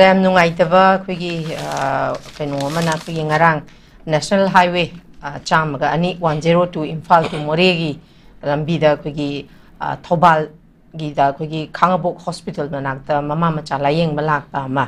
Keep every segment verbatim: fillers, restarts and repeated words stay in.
ꯌꯥꯝ ꯅꯨꯡꯉꯥꯏꯇꯕ ꯑꯩꯈꯣꯏꯒꯤ, ꯑ, ꯀꯩꯅꯣ ꯑꯃꯅ, ꯑꯩꯈꯣꯏꯒꯤ ꯉꯔꯥꯡ National Highway, ꯑ, ꯆꯥꯝꯃꯒ ꯑꯅꯤ, one zero two, Imphal to ꯃꯣꯔꯦꯒꯤ ꯂꯝꯕꯤꯗ ꯑꯩꯈꯣꯏꯒꯤ, ꯑ, ꯊꯧꯕꯥꯜꯒꯤꯗ ꯑꯩꯈꯣꯏꯒꯤ ꯈꯥꯡꯉꯕꯣꯛ ꯍꯣꯁꯄꯤꯇꯥꯜ ꯃꯅꯥꯛꯇ ꯃꯃꯥ ꯃꯆꯥ ꯂꯥꯌꯦꯡꯕ ꯂꯥꯛꯄ ꯑꯃ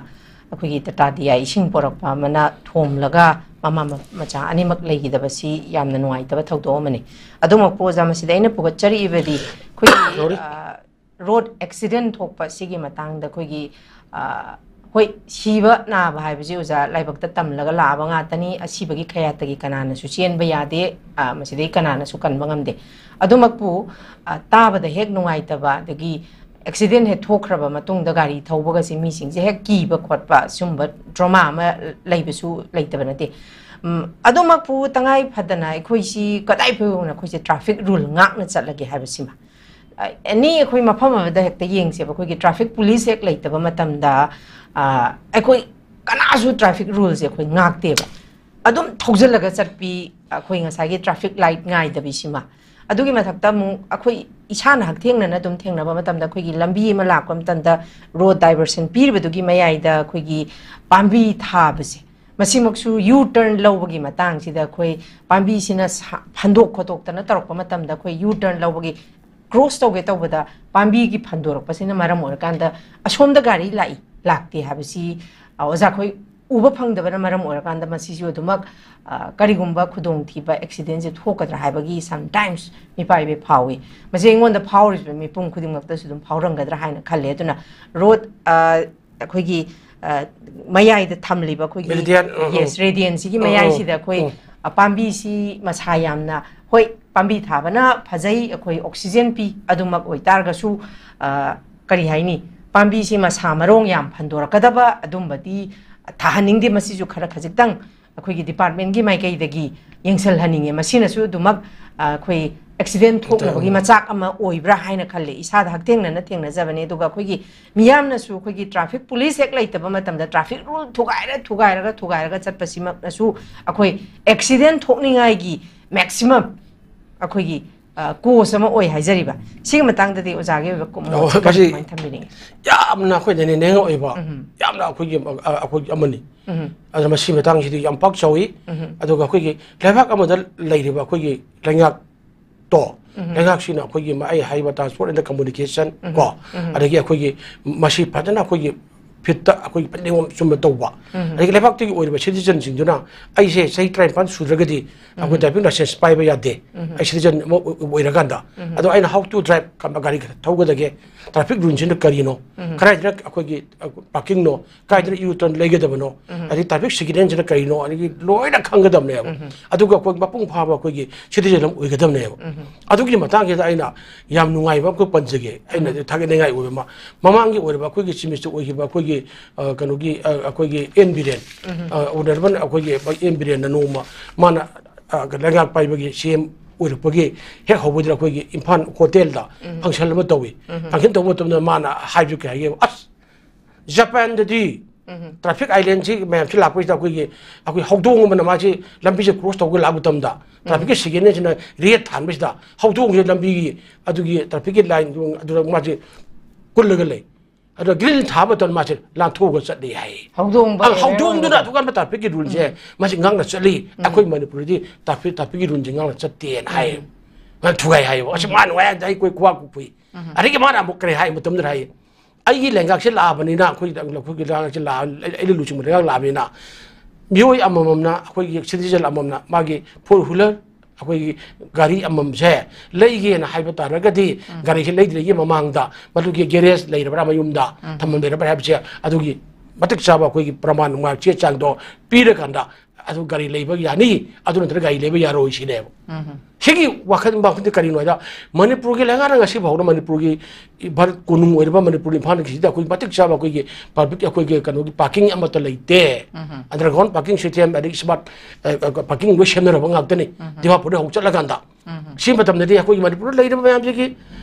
ꯑꯩꯈꯣꯏꯒꯤ ꯇꯥꯇꯥ ꯗꯤꯌꯥ ꯏꯁꯤꯡ ꯄꯣꯔꯛꯄ ꯑꯃꯅ ꯊꯣꯝꯂꯒ ꯃꯃꯥ ꯃ-, ꯃꯆꯥ ꯑꯅꯤꯃꯛ ꯂꯩꯈꯤꯗꯕꯁꯤ ꯌꯥꯝꯅ ꯅꯨꯡꯉꯥꯏꯇꯕ ꯊꯧꯗꯣꯛ ꯑꯃꯅꯤ꯫ ꯑꯗꯨꯃꯛꯄꯨ ꯑꯣꯖꯥ, ꯃꯁꯤꯗ ꯑꯩꯅ ꯄꯨꯒꯠꯆꯔꯛꯏꯕꯗꯤ ꯑꯩꯈꯣꯏꯒꯤ, Sorry. ꯑ, ꯔꯣꯗ ꯑꯦꯛꯁꯤꯗꯦꯟ ꯊꯣꯛꯄ ꯁꯤꯒꯤ ꯃꯇꯥꯡꯗ ꯑꯩꯈꯣꯏꯒꯤ, ꯑ, ꯍꯣꯏ, ꯁꯤꯕ ꯅꯥꯕ ꯍꯥꯏꯕꯁꯤ ꯑꯣꯖꯥ ꯂꯥꯏꯕꯛꯇ ꯇꯝꯂꯒ ꯂꯥꯛꯑꯕ ꯉꯥꯛꯇꯅꯤ꯫ ꯑꯁꯤꯕꯒꯤ ꯈꯌꯥꯠꯇꯒꯤ ꯀꯅꯥꯅꯁꯨ ꯆꯦꯟꯕ ꯌꯥꯗꯦ, ꯑ, ꯃꯁꯤꯗꯩ ꯀꯅꯥꯅꯁꯨ ꯀꯟꯕ ꯉꯝꯗꯦ꯫ ꯑꯗꯨꯃꯛꯄꯨ, ꯑ, ꯇꯥꯕꯗ ꯍꯦꯛ ꯅꯨꯡꯉꯥꯏꯇꯕ, ꯑꯗꯒꯤ ꯑꯦꯛꯁꯤꯗꯦꯟ ꯍꯦꯛ ꯊꯣꯛꯈ꯭ꯔꯕ ꯃꯇꯨꯡꯗ ꯒꯥꯔꯤ ꯊꯧꯕꯒꯁꯦ ꯃꯤꯁꯤꯡꯁꯦ ꯍꯦꯛ ꯀꯤꯕ ꯈꯣꯠꯄ ꯁꯨꯝꯕ ꯇ꯭ꯔꯣꯃꯥ ꯑꯃ ꯂꯩꯕꯁꯨ ꯂꯩꯇꯕ ꯅꯠꯇꯦ꯫ ꯎꯝ, ꯑꯗꯨꯃꯛꯄꯨ ꯇꯉꯥꯏ ꯐꯗꯅ ꯑꯩꯈꯣꯏꯁꯤ ꯀꯗꯥꯏ ꯐꯥꯎꯕꯅ ꯑꯩꯈꯣꯏꯁꯦ ꯇ꯭ꯔꯥꯐꯤꯛ ꯔꯨꯜ ꯉꯥꯛꯅ ꯆꯠꯂꯒꯦ ꯍꯥꯏꯕꯁꯤꯃ꯫ ꯑ, ꯑꯦꯅꯤ ꯑꯩꯈꯣꯏ ꯃꯐꯝ ꯑꯃꯗ ꯍꯦꯛꯇ ꯌꯦꯡꯁꯦꯕ, ꯑꯩꯈꯣꯏꯒꯤ ꯇ꯭ꯔꯥꯐꯤꯛ ꯄꯨꯂꯤꯁ ꯍꯦꯛ ꯂꯩꯇꯕ ꯃꯇꯝꯗ, ꯑ, ꯑꯩꯈꯣꯏ ꯀꯅꯥꯁꯨ ꯇ꯭ꯔꯥꯐꯤꯛ ꯔꯨꯜꯁꯦ ꯑꯩꯈꯣꯏ ꯉꯥꯛꯇꯦꯕ꯫ ꯑꯗꯨꯝ ꯊꯧꯖꯤꯜꯂꯒ ꯆꯠꯄꯤ, ꯑꯩꯈꯣꯏ ꯉꯁꯥꯏꯒꯤ ꯇ꯭ꯔꯥꯐꯤꯛ ꯂꯥꯏꯠ ꯉꯥꯏꯗꯕꯤꯁꯤꯃ꯫ ꯑꯗꯨꯒꯤ ꯃꯊꯛꯇ ꯑꯃꯨꯛ ꯑꯩꯈꯣꯏ ꯏꯁꯥꯅ ꯍꯛꯊꯦꯡꯅꯅ ꯑꯗꯨꯝ ꯊꯦꯡꯅꯕ ꯃꯇꯝꯗ, ꯑꯩꯈꯣꯏꯒꯤ ꯂꯝꯕꯤ ꯑꯃ ꯂꯥꯛꯄ ꯃꯇꯝꯗ ꯔꯣꯗ ꯗꯥꯏꯚꯔꯁꯟ ꯄꯤꯔꯤꯕꯗꯨꯒꯤ ꯃꯌꯥꯏꯗ ꯑꯩꯈꯣꯏꯒꯤ ꯄꯥꯝꯕꯤ ꯊꯥꯕꯁꯦ, ꯃꯁꯤꯃꯛꯁꯨ ꯌꯨ ꯇꯔꯟ ꯂꯧꯕꯒꯤ ꯃꯇꯥꯡꯁꯤꯗ ꯑꯩꯈꯣꯏ ꯄꯥꯝꯕꯤꯁꯤꯅ ꯁꯥ-, ꯐꯟꯗꯣꯛ ꯈꯣꯠꯇꯣꯛꯇꯅ ꯇꯧꯔꯛꯄ ꯃꯇꯝꯗ ꯑꯩꯈꯣꯏ ꯌꯨ ꯇꯔꯟ ꯂꯧꯕꯒꯤ ꯀ꯭ꯔꯣꯁ ꯇꯧꯒꯦ ꯇꯧꯕꯗ ꯄꯥꯝꯕꯤꯒꯤ ꯐꯟꯗꯣꯔꯛꯄꯁꯤꯅ ꯃꯔꯝ ꯑꯣꯏꯔꯀꯥꯟꯗ ꯑꯁꯣꯝꯗ ꯒꯥꯔꯤ ꯂꯥꯛꯏ ꯂꯥꯛꯇꯦ ꯍꯥꯏꯕꯁꯤ, ꯑ, ꯑꯣꯖꯥ ꯑꯩꯈꯣꯏ ꯎꯕ ꯐꯪꯗꯕꯅ ꯃꯔꯝ ꯑꯣꯏꯔꯀꯥꯟꯗ ꯃꯁꯤꯁꯨ ꯑꯗꯨꯃꯛ, ꯑ, ꯀꯔꯤꯒꯨꯝꯕ ꯈꯨꯗꯣꯡꯊꯤꯕ ꯑꯦꯛꯁꯤꯗꯦꯟꯁꯦ ꯊꯣꯛꯀꯗ꯭ꯔꯥ ꯍꯥꯏꯕꯒꯤ ꯁꯝꯇꯥꯏꯝꯁ ꯃꯤꯄꯥꯏꯕ ꯐꯥꯎꯏ꯫ ꯃꯁꯤ ꯑꯩꯉꯣꯟꯗ ꯐꯥꯎꯔꯤꯕ ꯃꯤꯄꯨꯝ ꯈꯨꯗꯤꯡꯃꯛꯇꯁꯨ ꯑꯗꯨꯝ ꯐꯥꯎꯔꯝꯒꯗ꯭ꯔꯥ ꯍꯥꯏꯅ ꯈꯜꯂꯦ꯫ ꯑꯗꯨꯅ ꯔꯣꯗ, ꯑ, ꯑꯩꯈꯣꯏꯒꯤ, ꯑ, ꯃꯌꯥꯏꯗ ꯊꯝꯂꯤꯕ ꯑꯩꯈꯣꯏꯒꯤ, Radiant, ꯎꯝ, ꯌꯦꯁ, ꯎꯝ꯫ ꯔꯦꯗꯤꯌꯟꯁꯤꯒꯤ ꯎꯝ, ꯎꯝ, ꯃꯌꯥꯏꯁꯤꯗ ꯑꯩꯈꯣꯏ, ꯎꯝ꯫ ꯑ, ꯄꯥꯝꯕꯤꯁꯤ ꯃꯁꯥ ꯌꯥꯝꯅ, ꯍꯣꯏ, ꯄꯥꯝꯕꯤ ꯊꯥꯕꯅ ꯐꯖꯩ, ꯑꯩꯈꯣꯏ ꯑꯣꯛꯁꯤꯖꯦꯟ ꯄꯤ, ꯑꯗꯨꯃꯛ ꯑꯣꯏꯇꯥꯔꯒꯁꯨ, ꯑ, ꯀꯔꯤ ꯍꯥꯏꯅꯤ, ꯄꯥꯝꯕꯤꯁꯤ ꯃꯁꯥ ꯃꯔꯣꯡ ꯌꯥꯝ ꯐꯟꯗꯣꯔꯛꯀꯗꯕ ꯑꯗꯨꯝꯕꯗꯤ ꯊꯥꯍꯟꯅꯤꯡꯗꯦ꯫ ꯃꯁꯤꯁꯨ ꯈꯔ ꯈꯖꯤꯛꯇꯪ ꯑꯩꯈꯣꯏꯒꯤ ꯗꯤꯄꯥꯔꯠꯃꯦꯟꯒꯤ ꯃꯥꯏꯀꯩꯗꯒꯤ ꯌꯦꯡꯁꯤꯜꯍꯟꯅꯤꯡꯉꯦ꯫ ꯃꯁꯤꯅꯁꯨ ꯑꯗꯨꯃꯛ, ꯑ, ꯑꯩꯈꯣꯏ ꯑꯦꯛꯁꯤꯗꯦꯟ ꯊꯣꯛꯅꯕꯒꯤ ꯃꯆꯥꯛ ꯑꯃ ꯑꯣꯏꯕ꯭ꯔꯥ ꯍꯥꯏꯅ ꯈꯜꯂꯦ꯫ ꯏꯁꯥꯗ ꯍꯛꯊꯦꯡꯅꯅ ꯊꯦꯡꯅꯖꯕꯅꯦ꯫ ꯑꯗꯨꯒ ꯑꯩꯈꯣꯏꯒꯤ ꯃꯤꯌꯥꯝꯅꯁꯨ ꯑꯩꯈꯣꯏꯒꯤ ꯇ꯭ꯔꯥꯐꯤꯛ ꯄꯨꯂꯤꯁ ꯍꯦꯛ ꯂꯩꯇꯕ ꯃꯇꯝꯗ ꯇ꯭ꯔꯥꯐꯤꯛ ꯔꯨꯜ ꯊꯨꯒꯥꯏꯔ, ꯊꯨꯒꯥꯏꯔꯒ, ꯊꯨꯒꯥꯏꯔꯒ ꯆꯠꯄꯁꯤꯃꯛꯅꯁꯨ ꯑꯩꯈꯣꯏ ꯑꯦꯛꯁꯤꯗꯦꯟ ꯊꯣꯛꯅꯤꯡꯉꯥꯏꯒꯤ ꯃꯦꯛꯁꯤꯃꯝ ꯑꯩꯈꯣꯏꯒꯤ ꯀꯣꯁ ꯑꯃ ꯑꯣꯏ ꯍꯥꯏꯖꯔꯤꯕ꯫ ꯁꯤꯒꯤ ꯃꯇꯥꯡꯗꯗꯤ ꯑꯣꯖꯥꯒꯤ ꯑꯣꯏꯕ ꯀꯨꯝ- ꯑꯣ, ꯃꯣꯠ ꯈꯔ ꯃꯁꯤ ꯑꯗꯨꯃꯥꯏꯅ ꯊꯝꯕꯤꯅꯤꯡꯉꯤ꯫ ꯌꯥꯝꯅ ꯑꯩꯈꯣꯏꯗꯅꯦ ꯅꯦꯡꯉ ꯑꯣꯏꯕ, ꯎꯝ꯫ ꯌꯥꯝꯅ ꯑꯩꯈꯣꯏꯒꯤ, ꯑ, ꯑꯩꯈꯣꯏꯒꯤ ꯑꯃꯅꯤ꯫ ꯎꯝ꯫ ꯑꯗꯨꯅ ꯃꯁꯤ ꯃꯇꯥꯡꯁꯤꯗꯤ ꯌꯥꯝ ꯄꯥꯛ ꯆꯥꯎꯏ꯫ ꯎꯝ꯫ ꯑꯗꯨꯒ ꯑꯩꯈꯣꯏꯒꯤ ꯂꯩꯕꯥꯛ ꯑꯃꯗ ꯂꯩꯔꯤꯕ ꯑꯩꯈꯣꯏꯒꯤ ꯂꯩꯉꯥꯛꯇꯣ, ꯎꯝ꯫ ꯂꯩꯉꯥꯛꯁꯤꯅ ꯑꯩꯈꯣꯏꯒꯤ ꯃ-, ꯑꯩ ꯍꯥꯏꯕ transport and communication ꯎꯝ꯫ ꯀꯣ, ꯎꯝ꯫ ꯑꯗꯒꯤ ꯑꯩꯈꯣꯏꯒꯤ ꯃꯁꯤ ꯐꯖꯅ ꯑꯩꯈꯣꯏꯒꯤ ꯐꯤꯠꯇ ꯑꯩꯈꯣꯏꯒꯤ ꯐꯖꯅ ꯅꯤꯌꯣꯝ ꯆꯨꯝꯅ ꯇꯧꯕ, ꯎꯝ꯫ ꯑꯗꯒꯤ ꯂꯩꯕꯥꯛꯇꯨꯒꯤ ꯑꯣꯏꯔꯤꯕ citizenꯁꯤꯡꯗꯨꯅ ꯑꯩꯁꯦ ꯆꯍꯤ ꯇꯔꯥꯅꯤꯄꯥꯟ ꯁꯨꯗ꯭ꯔꯒꯗꯤ ꯑꯩꯈꯣꯏ ꯎꯝ꯫ Driving license ꯄꯥꯏꯕ ꯌꯥꯗꯦ, ꯎꯝ꯫ ꯑꯩ citizen ꯑꯃ ꯑꯣꯏ-, ꯑꯣꯏꯔꯀꯥꯟꯗ꯫ ꯎꯝ꯫ ꯑꯗꯣ ꯑꯩꯅ how to drive, ꯀꯔꯝꯕ ꯒꯥꯔꯤ ꯊꯧꯒꯗꯒꯦ, traffic ruleꯁꯤꯅ ꯀꯔꯤꯅꯣ, ꯎꯝ꯫ ꯀꯗꯥꯏꯗꯅ ꯑꯩꯈꯣꯏꯒꯤ, ꯑ, parkingꯅꯣ, ꯀꯗꯥꯏꯗꯅ U-turn ꯂꯩꯒꯗꯕꯅꯣ, ꯎꯝ꯫ ꯑꯗꯩ traffic signalꯁꯤꯅ ꯀꯔꯤꯅꯣ, ꯑꯗꯒꯤ ꯂꯣꯏꯅ ꯈꯪꯒꯗꯕꯅꯦꯕ꯫ ꯎꯝ꯫ ꯑꯗꯨꯒ ꯑꯩꯈꯣꯏ ꯃꯄꯨꯡ ꯐꯥꯕ ꯑꯩꯈꯣꯏꯒꯤ citizen ꯑꯃ ꯑꯣꯏꯒꯗꯕꯅꯦꯕ꯫ ꯎꯝ꯫ ꯑꯗꯨꯒꯤ ꯃꯇꯥꯡꯁꯤꯗ ꯑꯩꯅ ꯌꯥꯝ ꯅꯨꯡꯉꯥꯏꯕ ꯑꯃꯈꯛ ꯄꯟꯖꯒꯦ꯫ ꯑꯩꯅ ꯎꯝ꯫ ꯊꯥꯒꯠꯅꯤꯡꯉꯥꯏ ꯑꯣꯏꯕ ꯑꯃ, ꯃꯃꯥꯡꯒꯤ ꯑꯣꯏꯔꯕ ꯑꯩꯈꯣꯏꯒꯤ Chief Minister ꯑꯣꯏꯈꯤꯕ ꯑꯩꯈꯣꯏꯒꯤ, ꯑ, ꯀꯩꯅꯣꯒꯤ, ꯑ, ꯑꯩꯈꯣꯏꯒꯤ ꯑꯦꯟ ꯕꯤꯔꯦꯟ, ꯎꯝ꯫ ꯑ, Honourable ꯑꯩꯈꯣꯏꯒꯤ ꯑꯦꯟ ꯕꯤꯔꯦꯟꯅ ꯅꯣꯡꯃ ꯃꯥꯅ, ꯑ, ꯂꯩꯉꯥꯛ ꯄꯥꯏꯕꯒꯤ C M ꯑꯣꯏꯔꯛꯄꯒꯤ ꯍꯦꯛ ꯍꯧꯕꯗ ꯑꯩꯈꯣꯏꯒꯤ ꯏꯝꯐꯥꯜ hotelꯗ ꯎꯝ꯫ Function ꯑꯃ ꯇꯧꯏ꯫ ꯎꯝ꯫ Function ꯇꯧꯕ ꯃꯇꯝꯗ ꯃꯥꯅ ꯍꯥꯏꯕꯁꯨ ꯀꯩ ꯍꯥꯏꯒꯦ, "ꯑꯁ, ꯖꯄꯥꯟꯗꯗꯤ ꯎꯝ꯫ Traffic islandꯁꯤ ꯃꯌꯥꯝꯁꯤ ꯂꯥꯛꯄꯁꯤꯗ ꯑꯩꯈꯣꯏꯒꯤ, ꯑꯩꯈꯣꯏ ꯍꯧꯗꯣꯡ ꯑꯃꯅ ꯃꯥꯁꯤ ꯂꯝꯕꯤꯁꯦ cross ꯇꯧꯒꯦ ꯂꯥꯛꯄ ꯃꯇꯝꯗ ꯎꯝ꯫ Trafficꯀꯤ signalꯁꯤꯅ red ꯊꯥꯟꯕꯁꯤꯗ ꯍꯧꯗꯣꯡꯁꯦ ꯂꯝꯕꯤꯒꯤ ꯑꯗꯨꯒꯤ trafficꯀꯤ line ꯑꯗꯨꯗ ꯃꯥꯁꯦ ꯀꯨꯜꯂꯒ ꯂꯩ꯫ ꯑꯗꯨꯗ green ꯊꯥꯕ ꯃꯇꯝꯗ ꯃꯥꯁꯦ ꯂꯥꯟꯊꯣꯛꯑꯒ ꯆꯠꯂꯤ ꯍꯥꯏ꯫ ꯍꯧꯗꯣꯡꯕ ꯑ, ꯍꯧꯗꯣꯡꯗꯨꯅ ꯑꯗꯨꯒꯨꯝꯕ trafficꯀꯤ ruleꯁꯦ ꯎꯝ꯫ ꯃꯥꯁꯤ ꯉꯥꯛꯅ ꯆꯠꯂꯤ꯫ ꯎꯝ꯫ ꯑꯩꯈꯣꯏ ꯃꯅꯤꯄꯨꯔꯗꯤ traffic, trafficꯀꯤ ruleꯁꯦ ꯉꯥꯛꯅ ꯆꯠꯇꯦꯅ ꯍꯥꯏ꯫ ꯎꯝ꯫ ꯃꯥꯅ ꯊꯨꯒꯥꯏ ꯍꯥꯏꯌꯦꯕ꯫ ꯑꯁ, ꯎꯝ꯫ ꯃꯥ ꯅꯨꯡꯉꯥꯏ ꯍꯥꯏꯗꯤ ꯑꯩꯈꯣꯏ ꯈꯨꯋꯥ ꯀꯨꯞꯄꯨꯏ꯫ ꯎꯝ꯫ ꯑꯗꯒꯤ ꯃꯥꯅ ꯑꯃꯨꯛ ꯀꯔꯤ ꯍꯥꯏ ꯃꯇꯝꯗ ꯍꯥꯏ, "ꯑꯩꯒꯤ ꯂꯩꯉꯥꯛꯁꯦ ꯂꯥꯛꯑꯕꯅꯤꯅ, ꯑꯩꯈꯣꯏ, ꯑꯩꯈꯣꯏꯒꯤ ꯂꯩꯉꯥꯛꯁꯦ ꯂꯥꯛꯑ-, ꯑꯩꯅ ꯂꯨꯆꯤꯡꯕ ꯂꯩꯉꯥꯛ ꯂꯥꯛꯑꯕꯅꯤꯅ ꯃꯤꯑꯣꯏ ꯑꯃꯃꯝꯅ, ꯑꯩꯈꯣꯏꯒꯤ citizen ꯑꯃꯃꯝꯅ ꯃꯥꯒꯤ four wheeler, ꯑꯩꯈꯣꯏꯒꯤ ꯒꯥꯔꯤ ꯑꯃꯃꯝꯁꯦ ꯂꯩꯒꯦꯅ ꯍꯥꯏꯕ ꯇꯥꯔꯒꯗꯤ ꯎꯝ꯫ ꯒꯥꯔꯤꯁꯦ ꯂꯩꯗ꯭ꯔꯤꯉꯩꯒꯤ ꯃꯃꯥꯡꯗ ꯃꯗꯨꯒꯤ garage ꯂꯩꯔꯕ꯭ꯔꯥ ꯃꯌꯨꯝꯗ ꯎꯝ꯫ ꯊꯝꯐꯝ ꯂꯩꯔꯕ꯭ꯔꯥ ꯍꯥꯏꯕꯁꯦ ꯑꯗꯨꯒꯤ ꯃꯇꯤꯛ ꯆꯥꯕ ꯑꯩꯈꯣꯏꯒꯤ ꯄ꯭ꯔꯃꯥꯟ ꯅꯨꯡꯃꯥꯟ ꯆꯦ ꯆꯥꯡꯗꯣ ꯄꯤꯔꯀꯥꯟꯗ ꯑꯗꯨ ꯒꯥꯔꯤ ꯂꯩꯕ ꯌꯥꯅꯤ, ꯑꯗꯨ ꯅꯠꯇ꯭ꯔꯒ ꯒꯥꯔꯤ ꯂꯩꯕ ꯌꯥꯔꯣꯏ ꯁꯤꯅꯦꯕ꯫ ꯎꯝ꯫ ꯁꯤꯒꯤ ꯋꯥꯈꯜ, ꯋꯥꯈꯜꯗꯤ ꯀꯔꯤꯅꯣ ꯍꯥꯏꯗ, ꯃꯅꯤꯄꯨꯔꯒꯤ ꯂꯩꯉꯥꯛꯅ ꯉꯁꯤ ꯐꯥꯎꯗ ꯃꯅꯤꯄꯨꯔꯒꯤ ꯚꯥꯔꯠ ꯀꯣꯅꯨꯡ ꯑꯣꯏꯔꯤꯕ ꯃꯅꯤꯄꯨꯔ ꯏꯝꯐꯥꯜꯒꯤꯁꯤꯗ ꯑꯩꯈꯣꯏ ꯃꯇꯤꯛ ꯆꯥꯕ ꯑꯩꯈꯣꯏꯒꯤ public, ꯑꯩꯈꯣꯏꯒꯤ ꯀꯩꯅꯣꯒꯤ parking ꯑꯃꯠꯇ ꯂꯩꯇꯦ꯫ ꯎꯝ꯫ Underground parking system, ꯑꯗꯒꯤ smart, ꯑ, ꯑ, parking ꯂꯣꯏ ꯁꯦꯝꯅꯔꯕ ꯉꯥꯛꯇꯅꯤ꯫ ꯎꯝ꯫ ꯗꯤꯃꯥꯄꯨꯔꯗ ꯍꯧ ꯆꯠꯂꯀꯥꯟꯗ꯫ ꯎꯝ꯫ ꯁꯤ ꯃꯇꯝꯗꯗꯤ ꯑꯩꯈꯣꯏꯒꯤ ꯃꯅꯤꯄꯨꯔꯗ ꯂꯩꯔꯤꯕ ꯃꯌꯥꯝꯁꯤꯒꯤ,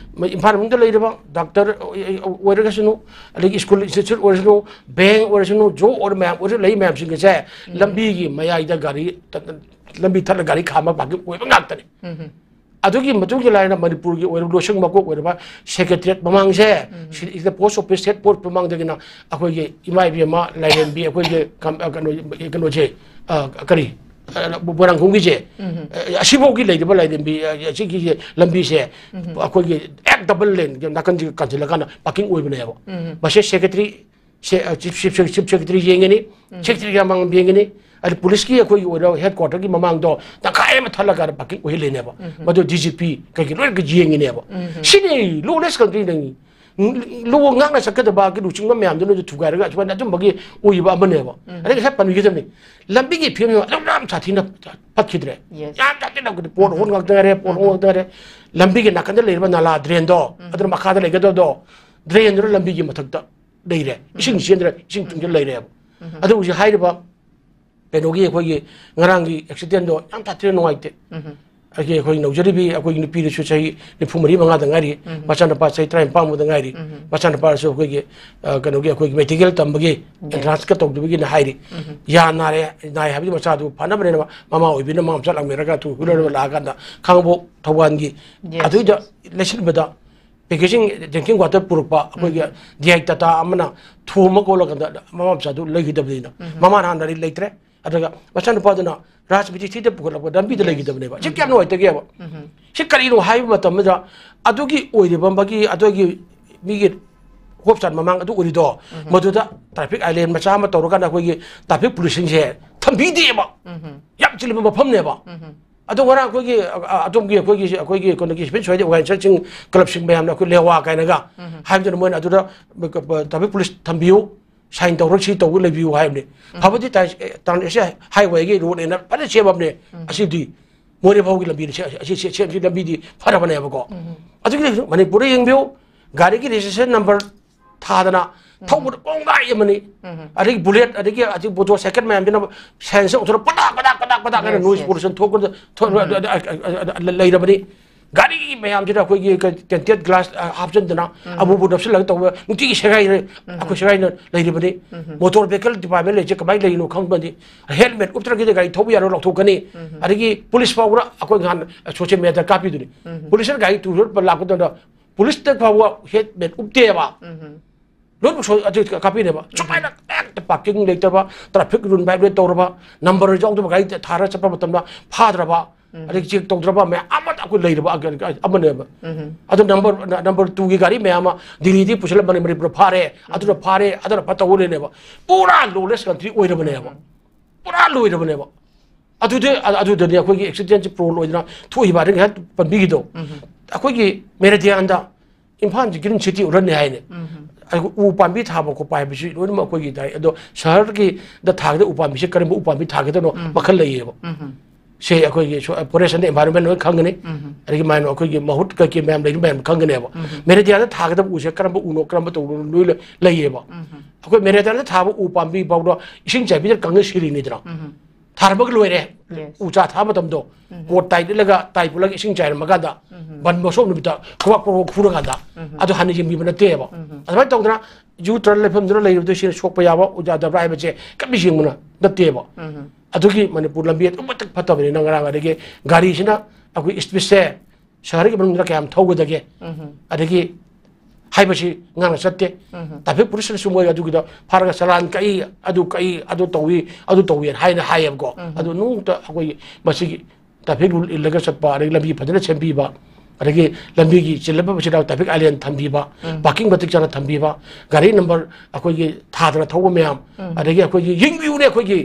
ꯏꯝꯐꯥꯜ ꯃꯅꯨꯡꯗ ꯂꯩꯔꯤꯕ doctor ꯑꯣꯏꯔꯒꯁꯅꯨ, ꯑꯗꯒꯤ school institute ꯑꯣꯏꯔꯁꯅꯨ, bank ꯑꯣꯏꯔꯁꯅꯨ, job ꯑꯣꯏꯔ ꯃꯌꯥꯝ ꯑꯣꯏꯔꯁꯨ ꯂꯩ ꯃꯌꯥꯝꯁꯤꯡ ꯑꯁꯦ ꯎꯝ꯫ ꯂꯝꯕꯤꯒꯤ ꯃꯌꯥꯏꯗ ꯒꯥꯔꯤ, ꯂꯝꯕꯤ ꯊꯠꯂ ꯒꯥꯔꯤ ꯈꯥꯝꯕ parking ꯑꯣꯏꯕ ꯉꯥꯛꯇꯅꯤ꯫ ꯎꯝ꯫ ꯑꯗꯨꯒꯤ ꯃꯇꯨꯡꯒꯤ ꯂꯥꯏꯅ ꯃꯅꯤꯄꯨꯔꯒꯤ ꯑꯣꯏꯔꯕ ꯂꯣꯏꯁꯪ ꯃꯀꯣꯛ ꯑꯣꯏꯔꯕ ꯁꯦꯀ꯭ꯔꯦꯇꯔꯤꯌꯦꯠ ꯃꯃꯥꯡꯁꯦ, ꯁꯤꯗ ꯄꯣꯁ ꯑꯣꯐꯤꯁ ꯍꯦꯗ ꯄꯣꯁ ꯃꯃꯥꯡꯗꯒꯤꯅ ꯑꯩꯈꯣꯏꯒꯤ ꯏꯃꯥ ꯏꯕꯦꯝꯃ ꯂꯥꯏꯔꯦꯝꯕꯤ, ꯑꯩꯈꯣꯏꯒꯤ ꯀꯝ-, ꯑ, ꯀꯩꯅꯣ, ꯀꯩꯅꯣꯁꯦ, ꯑ, ꯀꯔꯤ, ꯑ, ꯃꯣꯏꯔꯥꯡꯈꯣꯡꯒꯤꯁꯦ, ꯑ, ꯑꯁꯤꯐꯥꯎꯒꯤ ꯂꯩꯔꯤꯕ ꯂꯥꯏꯔꯦꯝꯕꯤ, ꯑ, ꯑꯁꯤꯒꯤ ꯂꯝꯕꯤꯁꯦ ꯑꯩꯈꯣꯏꯒꯤ ꯍꯦꯛ ꯗꯕꯜ ꯂꯦꯟ ꯅꯥꯀꯟꯁꯤꯒ ꯀꯥꯟꯁꯤꯜꯂꯀꯥꯟꯗ ꯄꯥꯔꯀꯤꯡ ꯑꯣꯏꯕꯅꯦꯕ꯫ ꯃꯁꯦ ꯁꯦꯀ꯭ꯔꯦꯇꯔꯤ ꯁꯦ-, ꯑ, ꯆꯤꯐ, ꯆꯤꯐ, ꯆꯤꯐ ꯁꯦꯀ꯭ꯔꯦꯇꯔꯤ ꯌꯦꯡꯒꯅꯤ, ꯁꯦꯀ꯭ꯔꯦꯇꯔꯤ ꯃꯃꯥꯡ ꯌꯦꯡꯒꯅꯤ, ꯑꯗ ꯄꯨꯂꯤꯁꯀꯤ ꯑꯩꯈꯣꯏꯒꯤ ꯑꯣꯏꯔꯣ ꯍꯦꯗ ꯀ꯭ꯋꯥꯇꯔꯒꯤ ꯃꯃꯥꯡꯗꯣ ꯇꯪꯈꯥꯏ ꯑꯃ ꯊꯠꯂꯀꯥꯟꯗ ꯄꯥꯔꯀꯤꯡ ꯑꯣꯏꯍꯜꯂꯤꯅꯦꯕ꯫ ꯃꯗꯨ ꯗꯤ ꯖꯤ ꯄꯤ ꯀꯩꯀꯩ ꯂꯣꯏꯅ ꯌꯦꯡꯉꯤꯅꯦꯕ꯫ ꯁꯤꯅꯤ ꯂꯣꯂꯦꯁ ꯀꯟꯇ꯭ꯔꯤ ꯅꯪ ꯂꯣ ꯉꯥꯛꯅ ꯆꯠꯀꯗꯕ ꯂꯨꯆꯤꯡꯕ ꯃꯌꯥꯝꯗꯨꯅꯁꯨ ꯊꯨꯒꯥꯏꯔꯒ ꯑꯁꯨꯃꯥꯏꯅ ꯑꯗꯨꯝꯕꯒꯤ ꯑꯣꯏꯕ ꯑꯃꯅꯦꯕ꯫ ꯑꯗꯒꯤ ꯉꯁꯥꯏ ꯄꯟꯕꯤꯒꯗꯕꯅꯤ, ꯂꯝꯕꯤꯒꯤ ꯐꯤꯕꯝ ꯑꯗꯨꯛ ꯌꯥꯝ ꯁꯥꯊꯤꯅ ꯐꯠꯈꯤꯗ꯭ꯔꯦ꯫ Yes. ꯌꯥꯝ ꯁꯥꯊꯤꯅ ꯄꯣꯠ ꯍꯣꯜ ꯉꯥꯛꯇ ꯉꯥꯏꯔꯦ, ꯄꯣꯠ ꯍꯣꯜ ꯉꯥꯛꯇ ꯉꯥꯏꯔꯦ꯫ ꯂꯝꯕꯤꯒꯤ ꯅꯥꯀꯟꯗ ꯂꯩꯔꯤꯕ ꯅꯥꯂꯥ ꯗ꯭ꯔꯦꯟꯗꯣ, ꯑꯗꯨꯅ ꯃꯈꯥꯗ ꯂꯩꯒꯗꯕꯗꯣ, ꯗ꯭ꯔꯦꯟꯗꯨꯅ ꯂꯝꯕꯤꯒꯤ ꯃꯊꯛꯇ ꯂꯩꯔꯦ, ꯏꯁꯤꯡ ꯆꯦꯟꯗ꯭ꯔꯦ, ꯏꯁꯤꯡ ꯇꯨꯡꯁꯤꯜ ꯂꯩꯔꯦꯕ꯫ ꯑꯗꯣ ꯍꯧꯖꯤꯛ ꯍꯥꯏꯔꯤꯕ ꯀꯩꯅꯣꯒꯤ ꯑꯩꯈꯣꯏꯒꯤ ꯉꯔꯥꯡꯒꯤ ꯑꯦꯛꯁꯤꯗꯦꯟꯗꯣ ꯌꯥꯝ ꯁꯥꯊꯤꯅ ꯅꯨꯡꯉꯥꯏꯇꯦ꯫ ꯑꯩꯒꯤ ꯑꯩꯈꯣꯏ ꯅꯧꯖꯔꯤꯕꯤ ꯑꯩꯈꯣꯏꯒꯤ ꯅꯨꯄꯤꯗꯨꯁꯨ ꯆꯍꯤ ꯅꯤꯐꯨ ꯃꯔꯤ ꯃꯉꯥꯗ ꯉꯥꯏꯔꯤ, ꯃꯆꯥꯅꯨꯄꯥ ꯆꯍꯤ ꯇꯔꯥꯅꯤꯄꯥꯟꯃꯨꯛꯇ ꯉꯥꯏꯔꯤ꯫ ꯃꯆꯥꯅꯨꯄꯥꯁꯨ ꯑꯩꯈꯣꯏꯒꯤ, ꯑ, ꯀꯩꯅꯣꯒꯤ ꯑꯩꯈꯣꯏꯒꯤ ꯃꯦꯗꯤꯀꯦꯜ ꯇꯝꯕꯒꯤ ꯑꯦꯟꯇ꯭ꯔꯥꯟꯁꯀ ꯇꯧꯗꯕꯒꯤꯅ ꯍꯥꯏꯔꯤ꯫ ꯌꯥ ꯅꯥꯔꯦ, ꯅꯥꯏ ꯍꯥꯏꯕꯗꯤ ꯃꯆꯥꯗꯨ ꯐꯅꯕꯅꯦꯅ ꯃꯃꯥ ꯑꯣꯏꯕꯤꯅ ꯃꯃꯥ ꯃꯆꯥ ꯂꯥꯛꯃꯤꯟꯅꯔꯒ ꯇꯨ ꯋꯤꯂꯔꯗ ꯂꯥꯛꯑꯀꯥꯟꯗ ꯈꯥꯡꯉꯕꯣꯛ ꯊꯧꯕꯥꯜꯒꯤ ꯑꯗꯨꯏꯗ ꯂꯩꯁꯤꯟꯕꯗ ꯄꯦꯀꯦꯖꯤꯡ ꯗ꯭ꯔꯤꯡꯀꯤꯡ ꯋꯥꯇꯔ ꯄꯨꯔꯛꯄ ꯑꯩꯈꯣꯏꯒꯤ ꯗꯤ ꯑꯥꯏ ꯇꯥꯇꯥ ꯑꯃꯅ ꯊꯣꯝꯃ ꯈꯣꯠꯂꯀꯥꯟꯗ ꯃꯃꯥ ꯃꯆꯥꯗꯨ ꯂꯩꯈꯤꯗꯕꯅꯤꯅ, ꯃꯃꯥꯅ ꯍꯥꯟꯅ ꯂꯩꯇ꯭ꯔꯦ, ꯑꯗꯨꯒ ꯃꯆꯥꯅꯨꯄꯥꯗꯨꯅ ꯔꯥꯖꯃꯤꯇ꯭ꯔꯤ ꯊ꯭ꯔꯤꯗ ꯄꯨꯈꯠꯂꯛꯄ ꯂꯝꯕꯤꯗ ꯂꯩꯈꯤꯗꯕꯅꯦꯕ꯫ ꯁꯤ ꯀꯌꯥꯝ ꯅꯨꯡꯉꯥꯏꯇꯒꯦꯕ? ꯁꯤ ꯀꯔꯤꯅꯣ ꯍꯥꯏꯕ ꯃꯇꯝꯗ, ꯑꯗꯨꯒꯤ ꯑꯣꯏꯔꯤꯕ ꯃꯥꯒꯤ ꯑꯗꯨꯒꯤ ꯃꯤꯒꯤ ꯍꯣꯞꯆꯥꯟ ꯃꯃꯥꯡ ꯑꯗꯨ ꯑꯣꯏꯔꯤꯗꯣ, ꯃꯗꯨꯗ ꯇ꯭ꯔꯥꯐꯤꯛ ꯑꯥꯏꯂꯦꯟ ꯃꯆꯥ ꯑꯃ ꯇꯧꯔꯀꯥꯟꯗ ꯑꯩꯈꯣꯏꯒꯤ ꯇ꯭ꯔꯥꯐꯤꯛ ꯄꯨꯂꯤꯁꯁꯤꯡꯁꯦ ꯊꯝꯕꯤꯗꯦꯕ꯫ ꯌꯥꯝ ꯆꯤꯜꯂꯤꯕ ꯃꯐꯝꯅꯦꯕ꯫ ꯑꯗꯣ ꯉꯔꯥꯡ ꯑꯩꯈꯣꯏꯒꯤ, ꯑ, ꯑꯗꯣꯝꯒꯤ ꯑꯩꯈꯣꯏꯒꯤ, ꯑꯩꯈꯣꯏꯒꯤ ꯀꯩꯅꯣꯒꯤ ꯁꯤꯚꯤꯜ ꯁꯣꯁꯥꯏꯇꯤ ꯑꯣꯔꯒꯅꯥꯏꯖꯦꯁꯟꯁꯤꯡ, ꯀ꯭ꯂꯕꯁꯤꯡ ꯃꯌꯥꯝꯅ ꯑꯩꯈꯣꯏ ꯂꯦꯋꯥ ꯀꯥꯏꯅꯒ ꯍꯥꯏꯕꯗꯨꯅ ꯃꯣꯏꯅ ꯑꯗꯨꯗ ꯇ꯭ꯔꯥꯐꯤꯛ ꯄꯨꯂꯤꯁ ꯊꯝꯕꯤꯌꯨ, ꯁꯥꯏꯟ ꯇꯧꯔꯒ ꯁꯤ ꯇꯧꯔꯒ ꯂꯩꯕꯤꯌꯨ ꯍꯥꯏꯕꯅꯦ꯫ ꯐꯕꯗꯤ ꯇꯥꯏ-, ꯑꯦ, ꯇꯥꯎꯟ ꯑꯁꯤ ꯍꯥꯏꯋꯦꯒꯤ ꯔꯣꯗꯅꯦꯅ ꯐꯖꯅ ꯁꯦꯝꯃꯕꯅꯦ꯫ ꯑꯁꯤꯗꯤ ꯃꯣꯔꯦ ꯐꯥꯎꯒꯤ ꯂꯝꯕꯤꯅꯤ, ꯁꯤ, ꯑꯁꯤ, ꯁꯤ, ꯁꯤ, ꯁꯤ ꯂꯝꯕꯤꯗꯤ ꯐꯔꯕꯅꯦꯕꯀꯣ꯫ ꯑꯗꯨꯒꯤ ꯃꯅꯤꯄꯨꯔꯗ ꯌꯦꯡꯕꯤꯌꯨ, ꯒꯥꯔꯤꯒꯤ ꯔꯦꯖꯤꯁꯇ꯭ꯔꯦꯁꯟ ꯅꯝꯕꯔ ꯊꯥꯗꯅ ꯊꯧꯕꯗ ꯀꯣꯡꯒꯥꯏ ꯑꯃꯅꯤ꯫ ꯑꯗꯒꯤ ꯕꯨꯂꯦꯠ, ꯑꯗꯒꯤ ꯑꯁꯤ ꯃꯣꯇꯣꯔ ꯁꯥꯏꯀꯜ ꯃꯌꯥꯝꯁꯤꯅ ꯁꯥꯏꯟꯁ ꯑꯣꯟꯊꯣꯔꯛ ꯄꯗꯥꯛ, ꯄꯗꯥꯛ, ꯄꯗꯥꯛ, ꯄꯗꯥꯛ ꯍꯥꯏꯅ Yes, ꯅꯣꯏꯁ yes. ꯄꯣꯂꯨꯁꯟ ꯊꯣꯛꯄꯗ, ꯊꯣꯛ-, ꯑ, ꯑ, ꯑ, ꯑ, ꯑ, ꯂꯩꯔꯕꯅꯤ꯫ ꯒꯥꯔꯤ ꯃꯌꯥꯝꯁꯤꯗ ꯑꯩꯈꯣꯏꯒꯤ ꯀ-, ꯇꯦꯟꯇꯦꯠ ꯒ꯭ꯂꯥꯁ, ꯑ, ꯍꯥꯞꯆꯤꯟꯗꯅ, ꯎꯝ꯫ ꯑꯃꯨꯕꯨ ꯅꯞꯁꯤꯜꯂꯒ ꯇꯧꯕ ꯅꯨꯡꯇꯤꯒꯤ ꯁꯦꯒꯥꯏꯔꯦ꯫ ꯎꯝ꯫ ꯑꯩꯈꯣꯏ ꯁꯦꯒꯥꯏꯅ ꯂꯩꯔꯤꯕꯅꯤ꯫ ꯎꯝ꯫ ꯃꯣꯇꯣꯔ ꯚꯦꯍꯤꯀꯜ ꯗꯤꯄꯥꯔꯠꯃꯦꯟ ꯂꯩꯔꯤꯁꯦ ꯀꯃꯥꯏꯅ ꯂꯩꯔꯤꯅꯣ ꯈꯪꯕꯗꯤ, ꯍꯦꯜꯃꯦꯠ ꯎꯞꯇ꯭ꯔꯒꯗꯤ ꯒꯥꯔꯤ ꯊꯧꯕ ꯌꯥꯔꯣꯏ, ꯂꯧꯊꯣꯛꯀꯅꯤ꯫ ꯎꯝ꯫ ꯑꯗꯒꯤ ꯄꯨꯂꯤꯁ ꯐꯥꯎꯕ ꯑꯩꯈꯣꯏ ꯅꯍꯥꯟ ꯁꯣꯁꯤꯌꯦꯜ ꯃꯦꯗꯤꯌꯥꯗ ꯀꯥꯞꯄꯤꯗꯨꯅꯤ꯫ ꯎꯝ꯫ ꯄꯨꯂꯤꯁꯅ ꯒꯥꯔꯤ ꯇꯨ ꯋꯤꯂꯔ ꯂꯥꯛꯄ ꯃꯇꯝꯗ ꯄꯨꯂꯤꯁꯇ ꯐꯥꯎꯕ ꯍꯦꯜꯃꯦꯠ ꯎꯞꯇꯦꯕ꯫ ꯎꯝ꯫ ꯂꯣꯏꯅꯃꯛ ꯁꯣꯏ-, ꯑꯗꯨ ꯀꯥꯞꯄꯤꯅꯦꯕ꯫ ꯎꯝ꯫ ꯁꯨꯃꯥꯏꯅ ꯍꯦꯛꯇ ꯄꯥꯔꯀꯤꯡ ꯂꯩꯇꯕ, ꯇ꯭ꯔꯥꯐꯤꯛ ꯔꯨꯜ ꯚꯥꯏꯑꯣꯂꯦꯠ ꯇꯧꯔꯕ, ꯅꯝꯕꯔ ꯌꯥꯎꯗꯕ ꯒꯥꯔꯤ ꯊꯥꯔ ꯆꯠꯄ ꯃꯇꯝꯗ ꯐꯥꯗ꯭ꯔꯕ, ꯎꯝ꯫ ꯑꯗꯒꯤ ꯆꯦꯛ ꯇꯧꯗ꯭ꯔꯕ ꯃꯌꯥꯝ ꯑꯃ ꯑꯩꯈꯣꯏ ꯂꯩꯔꯕ ꯑꯒ-, ꯑꯃꯅꯦꯕ꯫ ꯎꯝ꯫ ꯑꯗꯨ ꯅꯝꯕꯔ, ꯅ-, ꯅꯝꯕꯔ ꯇꯨꯒꯤ ꯒꯥꯔꯤ ꯃꯌꯥꯝ ꯑꯃ ꯗꯤꯜꯂꯤꯗꯤ ꯄꯨꯁꯤꯜꯂꯝꯕꯅꯤ, ꯃꯅꯤꯄꯨꯔ ꯐꯥꯔꯦ, ꯑꯗꯨꯅ ꯎꯝ꯫ ꯐꯥꯔꯦ, ꯑꯗꯨꯅ ꯐꯠꯇꯧ ꯂꯩꯅꯦꯕ꯫ ꯄꯨꯔꯥ ꯂꯣꯂꯦꯁ ꯀꯟꯇ꯭ꯔꯤ ꯑꯣꯏꯔꯕꯅꯦꯕ꯫ ꯎꯝ꯫ ꯄꯨꯔꯥ ꯂꯣꯏꯔꯕꯅꯦꯕ꯫ ꯑꯗꯨꯗꯤ, ꯑ-, ꯑꯗꯨꯗꯅꯤ ꯑꯩꯈꯣꯏꯒꯤ ꯑꯦꯛꯁꯤꯗꯦꯟꯁꯤ ꯄ꯭ꯔꯣꯟ ꯑꯣꯏꯗꯅ ꯊꯣꯛꯏꯕ꯫ ꯑꯗꯒꯤ ꯉꯁꯥꯏ ꯄꯟꯕꯤꯈꯤꯗꯣ, ꯎꯝ꯫ ꯑꯩꯈꯣꯏꯒꯤ ꯃꯦꯔꯤꯗꯤꯌꯥꯟꯗ ꯏꯝꯐꯥꯜꯁꯤ ꯒ꯭ꯔꯤꯟ ꯁꯤꯇꯤ ꯑꯣꯏꯔꯅꯤ ꯍꯥꯏꯅꯦ꯫ ꯎꯝ꯫ ꯑꯗꯨꯒ ꯎ ꯄꯥꯝꯕꯤ ꯊꯥꯕ ꯈꯣꯠꯄ ꯍꯥꯏꯕꯁꯤ ꯂꯣꯏꯅꯃꯛ ꯑꯩꯈꯣꯏꯒꯤ ꯇꯥꯏ꯫ ꯑꯗꯣ ꯁꯍꯔꯒꯤꯗ ꯊꯥꯒꯗꯕ ꯎ ꯄꯥꯝꯕꯤꯁꯦ ꯀꯔꯝꯕ ꯎ ꯄꯥꯝꯕꯤ ꯊꯥꯒꯗꯕꯅꯣ ꯎꯝ꯫ ꯃꯈꯜ ꯂꯩꯌꯦꯕ꯫ ꯎꯝ꯫ ꯁꯦ ꯑꯩꯈꯣꯏꯒꯤ ꯁꯣ-, ꯐꯣꯔꯦꯁ ꯑꯦꯟ ꯑꯦꯟꯚꯥꯏꯔꯣꯟꯃꯦꯟ ꯂꯣꯏ ꯈꯪꯒꯅꯤ꯫ ꯎꯝ꯫ ꯑꯗꯒꯤ ꯃꯥꯏꯅ ꯑꯩꯈꯣꯏꯒꯤ ꯃꯍꯨꯠ ꯀꯩꯀꯩ ꯃꯌꯥꯝ ꯂꯩꯔꯤ ꯃꯌꯥꯝ ꯈꯪꯒꯅꯦꯕ꯫ ꯎꯝ꯫ ꯃꯦꯔꯤꯗꯤꯌꯥꯗ ꯊꯥꯒꯗꯕ ꯎꯁꯦ ꯀꯔꯝꯕ ꯎꯅꯣ, ꯀꯔꯝꯕ ꯇꯧꯕꯅꯣ ꯂꯣꯏ ꯂꯩ-, ꯂꯩꯌꯦꯕ꯫ ꯎꯝ꯫ ꯑꯩꯈꯣꯏ ꯃꯦꯔꯤꯗꯤꯌꯥꯗ ꯊꯥꯕ ꯎ ꯄꯥꯝꯕꯤ ꯐꯥꯎꯗ ꯏꯁꯤꯡ ꯆꯥꯏꯕꯤꯗ ꯀꯪꯉ ꯁꯤꯔꯤꯅꯤꯗꯅ꯫ ꯎꯝ꯫ ꯊꯥꯔꯝꯃꯒ ꯂꯣꯏꯔꯦ꯫ Yes. ꯎ ꯆꯥ ꯊꯥꯕ ꯃꯇꯝꯗꯣ, ꯎꯝ꯫ ꯀꯣꯠ ꯇꯥꯏ ꯂꯤꯠꯂꯒ, ꯇꯥꯏ ꯄꯨꯜꯂꯒ ꯏꯁꯤꯡ ꯆꯥꯏꯔꯝꯃꯀꯥꯟꯗ, ꯎꯝ꯫ ꯕꯟ ꯃꯁꯣꯛ ꯅꯨꯃꯤꯠꯇ ꯈꯨꯕꯥꯛ ꯄꯣꯔꯣ ꯈꯨꯔꯀꯥꯟꯗ, ꯎꯝ꯫ ꯑꯗꯨ ꯍꯥꯟꯅ ꯌꯦꯡꯕꯤꯕ ꯅꯠꯇꯦꯕ꯫ ꯎꯝ꯫ ꯑꯗꯨꯃꯥꯏꯅ ꯇꯧꯗꯅ ꯌꯨ ꯇꯔꯟ ꯂꯩꯐꯝꯗꯨꯅ ꯂꯩꯔꯤꯕꯗꯨ ꯁꯤꯅ ꯁꯣꯛꯄ ꯌꯥꯕ, ꯌꯥꯗꯕ꯭ꯔꯥ ꯍꯥꯏꯕꯁꯦ ꯀꯔꯤꯝꯇ ꯌꯦꯡꯕꯅ ꯅꯠꯇꯦꯕ꯫ ꯎꯝ꯫ ꯑꯗꯨꯒꯤ ꯃꯅꯤꯄꯨꯔ ꯂꯝꯕꯤ ꯑꯗꯨꯛ ꯃꯇꯤꯛ ꯐꯠꯇꯕꯅꯤꯅ ꯉꯔꯥꯡ ꯑꯗꯒꯤ ꯒꯥꯔꯤꯁꯤꯅ ꯑꯩꯈꯣꯏ ꯏꯁꯄꯤꯠꯁꯦ ꯁꯍꯔꯒꯤ ꯃꯅꯨꯡꯗ ꯀꯌꯥꯝ ꯊꯧꯒꯗꯒꯦ? ꯎꯝ꯫ ꯑꯗꯒꯤ ꯍꯥꯏꯕꯁꯤ ꯉꯥꯡꯅ ꯆꯠꯇꯦ꯫ ꯎꯝ꯫ ꯇ꯭ꯔꯥꯐꯤꯛ ꯄꯨꯂꯤꯁꯅꯁꯨ ꯃꯣꯏ ꯑꯗꯨꯒꯤꯗ ꯐꯥꯔꯒ ꯆꯂꯥꯟ ꯀꯛꯏ, ꯑꯗꯨ ꯀꯛꯏ, ꯑꯗꯨ ꯇꯧꯏ, ꯑꯗꯨ ꯇꯧꯏ ꯍꯥꯏꯅ ꯍꯥꯏꯌꯦꯕꯀꯣ꯫ ꯎꯝ꯫ ꯑꯗꯨ ꯅꯣꯡꯃꯇ ꯑꯩꯈꯣꯏꯒꯤ ꯃꯁꯤꯒꯤ ꯇ꯭ꯔꯥꯐꯤꯛ ꯔꯨꯜ ꯏꯜꯂꯒ ꯆꯠꯄ, ꯑꯗꯒꯤ ꯂꯝꯕꯤ ꯐꯖꯅ ꯁꯦꯝꯕꯤꯕ, ꯑꯗꯒꯤ ꯂꯝꯕꯤꯒꯤ ꯆꯤꯜꯂꯕ ꯃꯆꯤꯟꯗ ꯇ꯭ꯔꯥꯐꯤꯛ ꯑꯥꯏꯂꯦꯟ ꯊꯝꯕꯤꯕ, ꯎꯝ꯫ ꯄꯥꯔꯀꯤꯡ ꯃꯇꯤꯛ ꯆꯥꯅ ꯊꯝꯕꯤꯕ, ꯒꯥꯔꯤ ꯅꯝꯕꯔ ꯑꯩꯈꯣꯏꯒꯤ ꯊꯥꯗꯅ ꯊꯧꯕ ꯃꯌꯥꯝ, ꯎꯝ꯫ ꯑꯗꯒꯤ ꯑꯩꯈꯣꯏꯒꯤ ꯌꯦꯡꯕꯤꯌꯨꯅꯦ, ꯑꯩꯈꯣꯏꯒꯤ